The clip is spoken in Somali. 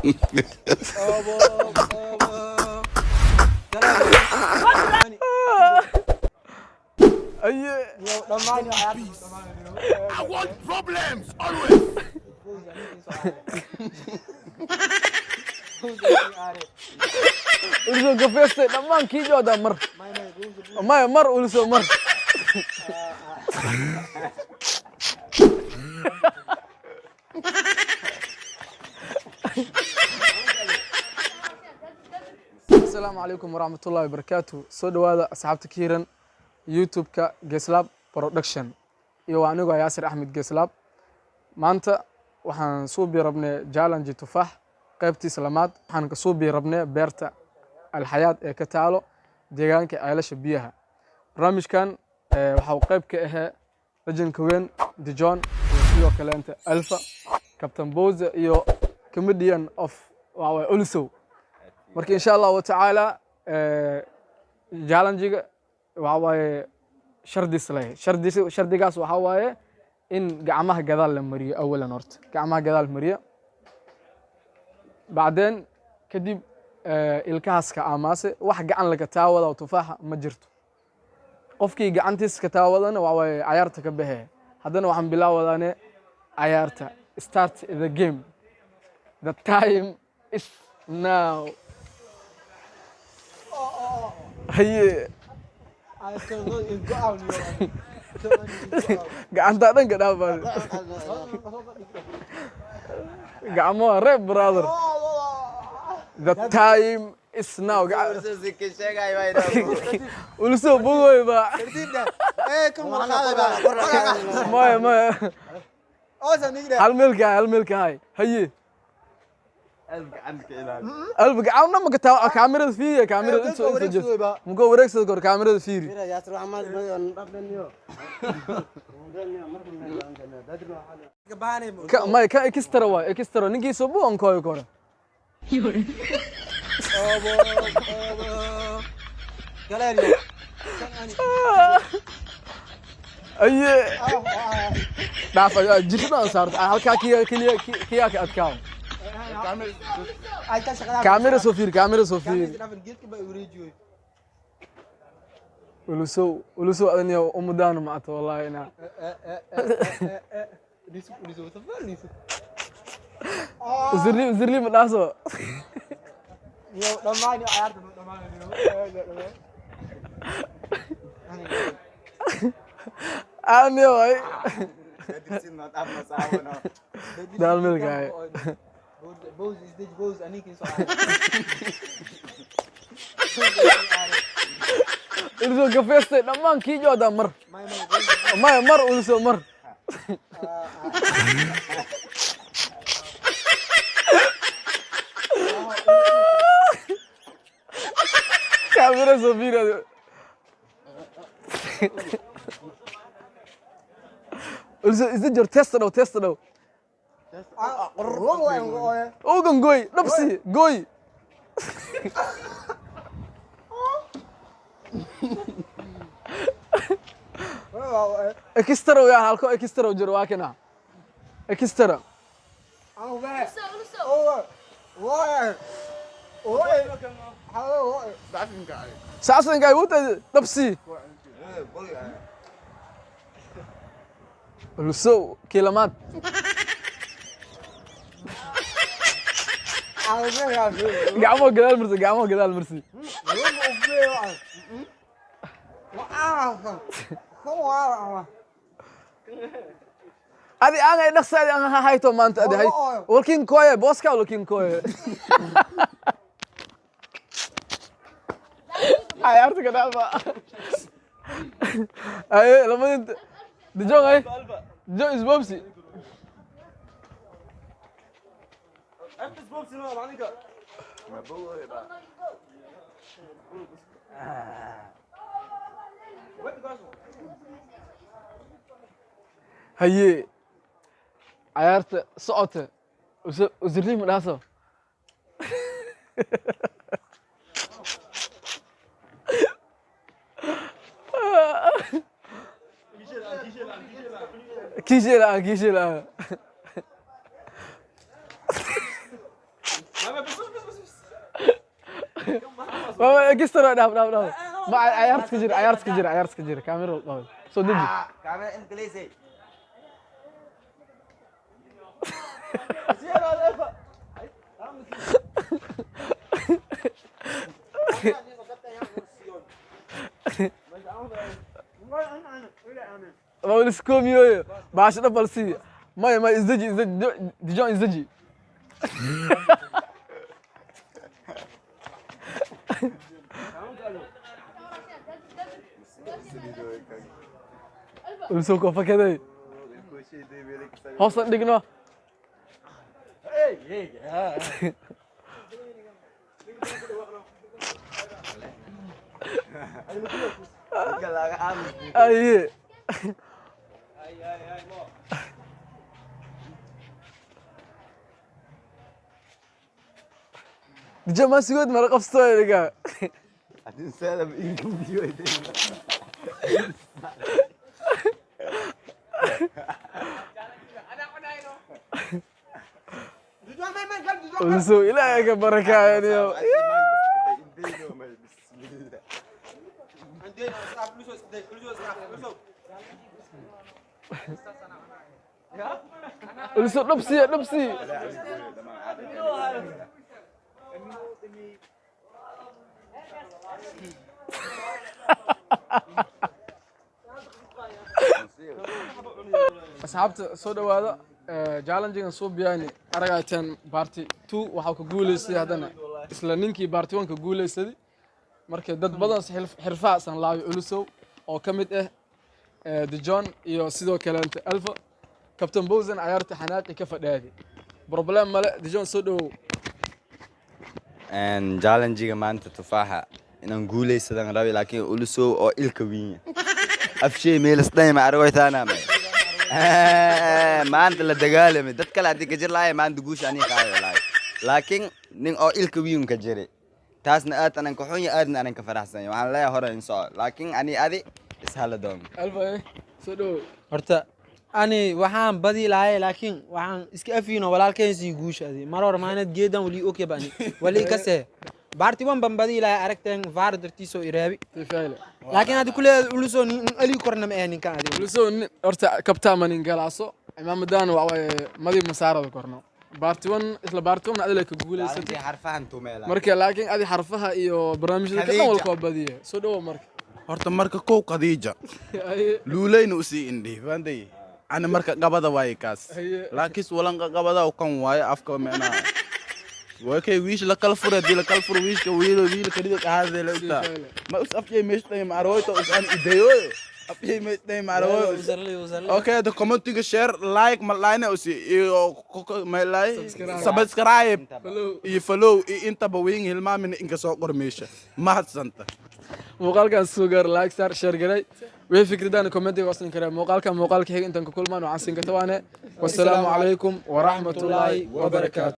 Aye. I want problems always. Uliso gafeestay dhammaan kii joodaa mar. Maya, mar uliso mar. Asalaamu calaykum waraxmatullahi wabarakaatu. Soo dhowaada asxaabta ka hiran YouTube-ka Geeslaab Production iyo waa anigoo Yaasir Axmed Geeslaab. Maanta waxaan suubi rabnay challenge tufaax qaybtiisa lamaad. Waxaan ka suubi rabnay beerta Alxayaad ee ka taalo deegaanka Ceelasha Biyaha. Barnaamijkan waxa uu qayb ka ahaa legendka weyn Dijon iyo sidoo kaleenta Alpha Captain Boza iyo comedian of waa Ulusow. Marka insha Allahu tacaala challenge-ga waxa waaye shardis leh shardis. Shardigaas waxa waaye in gacmaha gadaal la mariyo. Awalan horta gacmaha gadaal mariyo, bacdeen kadib ilkahaas ka aamaase. Wax gacan laga taawada oo tufaaxa ma jirto. Qofkii gacantiisa ka taawadana waxa waaye cayaarta ka baxee. Haddana waxaan bilaawadaane cayaarta. Start the game, the time is now. Haye, gacantaa dhanka dhaafaa, gacmo reeb. Brother, the time is now. Ulusoo bogoy ba. Maya, maya, hal meelka, hal meelka hay. Haye, alba gacamna maka taa. Kaamirada fiiriya, kaamirada inta jirto muka wareegsada kor. Kaamirada fiiri. Maya, ka extra waay, extra ninkiisa bu an kooyo kore. Aye, dhaaf jirada aan saarto halkaa. Kiya keliya kiyaa ka adkaaw. Kaamira soo fiiri, kaamira soo fiiri. Ulusow, ulusow, adaniyo umudaanu macto wallahi ina uzirli uzirli ma dhaaso. Aamiyo ay daal milka ay. Ulusow gafeestay dhammaan kii joodaa mar. Maya, mar ulusow mar. Kaamira soo fiiri adigo. Ulusow isda jor. Testa dhow, testa dhow. Ogan gooy, dhabsi gooy. Extra yaa halko extra jiro, waa kana extra. Saasanka ay wuta dhabsi. Ulusow kii lamaad. Gacmo gadaal marsi, gacmo gadaal marsi. Adi aan ay dhaqsa, adi aan hayto maanta adi hay walkin koye booska walkin koye cayaarta ka dhaafa. Aye, lamadin Dijong ay Dijong isbobsi. Haye, cayaarta socota. Usirli ma dhaaso. Kiishe la'aan, kiishe la'aan. Waa extra, dhaaf dhaaf dhaaf. Ma ciyaarta ka jira, ciyaarta ka jira, ciyaarta ka jira. Kaamiro dhaaf. Soo deji. Kaamera inta kaleysay. Waa liskoomiyoyo. Baasha dhab sii. Maya maya, isdeji isdeji. Dijon, isdeji. Ulusoo koo fakaday. Hoosan dhigno. Aye. Dijon ma sugood mara qabsto dhiga. Hadii salam inkubiyo. Ulusoo Ilaahay ka barakaayo. Ulusoo dhab sii, dhab sii. Asxaabta, soo dhawaada. Challengegan soo biyayni aragayteen part 2 waxaa ka guuleystay haddana isla ninkii part 1 ka guuleysaday. Marka dad badan xirfaasan laabi Ulusow oo ka mid ah Dijon iyo sidoo kaleente Alpha Captain Bowsen ciyaarta xanaaqi ka fadhaaday. Problem male. Dijon, soo dhawow. Challenge-ga maanta tufaaxa inaan guuleysadan rabi, laakiin Ulusow oo ilka wiinya afshay meelas dhayma argoytaana maanta la dagaalamay. Dad kale haddii ka jir lahay, maanta guusha aniga qaadi lahay, laakiin nin oo ilka wiin ka jiray, taasna aad anan ka xun aadna anan ka faraxsan yahay. Waxaan leeyahay hore in soco, laakiin ani adi ishala doon. Alpha, soo dhawow. Horta ani waxaan badi lahay, laakiin waxaan iska afiino walaalkeen sii guusha adi mar hore maanad geedan wali okay bani wali kase part 1 ban badi lahay, aragteen VAR dartiisoo iraabi. Tifayle. Laakiin adi kuleed Uluso nin ali korna ma ninkan adi. Ulusow nin horta kabtaa manin galaaso imaamadan waxa waaye madi masaarada korno. Part 1, isla part 1 adila ka guuleysatay. Xarfahan tumeela. Marka laakiin adi xarfaha iyo barnaamijyada ka dhan walka waa badiye. Soo dhawow marka. Horta marka kow Khadiija Aye. luulayna usii indhihi fahanday ani marka qabada waaye kaas. Haye. Laakiin walanqa qabada kan waaye afka micnaha wakay wiish la kala fura, hadii la kala furo wiishka wiil wiil kadida qaadade la utaa ma us afjay meeshtay ma arwoyto us an ideeyo afjay meeshtay ma arwoyo. Okay, the commentiga, share, like ma line usi iyo ma like, subscribe iyo follow iyo intaba weyn hilmaamin inka soo qor meesha. Mahadsanta. Muuqaalkan soo gaar, like saar, share garay. Wixii fikradaan commentiga hoosan karaa. Muuqaalkan muuqaalka xiga intaan ku kulmaan waxaan siin ka tawaane, wassalaamu calaykum waraxmatullaahi wabarakaatu.